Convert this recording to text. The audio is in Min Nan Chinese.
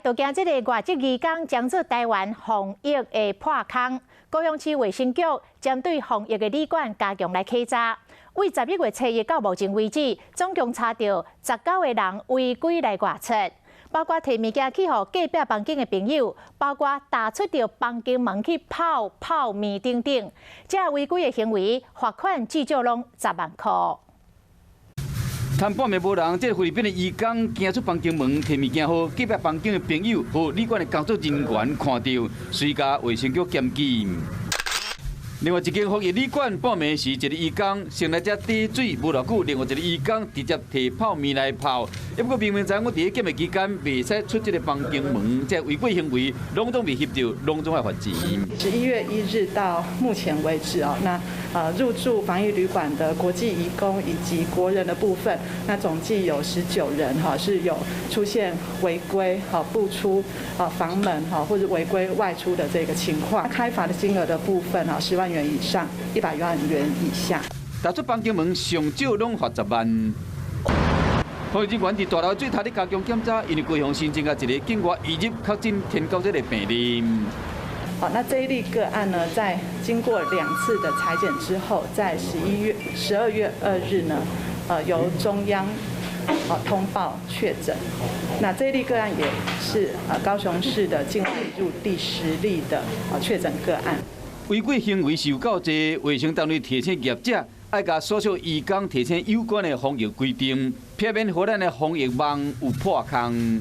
就驚這个外籍移工將做台灣防疫的破空，高雄市衛生局針對防疫的旅館加強來稽查。對11月初一到目前為止，總共查著19個人違規來外出，包括提物件去予隔壁房間的朋友，包括踏出著房間門去泡泡麵等等，這違規的行為，罰款至少攏10萬箍。趁半暝無人，這个菲律賓的移工行出房間門，提物件予隔壁房間的朋友予旅館的工作人員看著，隨共衛生局檢舉。另外一間防疫旅館半暝時，一个移工先來遮遞水，無偌久，另外一个移工直接提泡麵來泡。不過明明知影講佇咧檢疫期間袂使出這个房間門，這違規行為攏總被翕著，攏總愛罰錢。11月1日到目前為止哦，那入住防疫旅館的國際移工以及國人的部分，那總計有19人哈是有出現違規哈步出啊房門哈或者違規外出的這個情況。開罰的金額的部分哈，10萬元以上，100萬元以下。踏出房間門上少攏罰10萬。防疫人員佇大樓水塔咧加強檢查，因為高雄新增加一个境外移入確診天狗這个病例。好，那這一例個案呢，在經過兩次的採檢之後，在11月、12月2日呢，由中央通報確診。那這一例個案也是高雄市的境外移入第10例的確診個案。違規行為是有夠濟，衛生單位提醒業者愛共所屬移工提醒有關的防疫規定，避免予咱的防疫網有破空。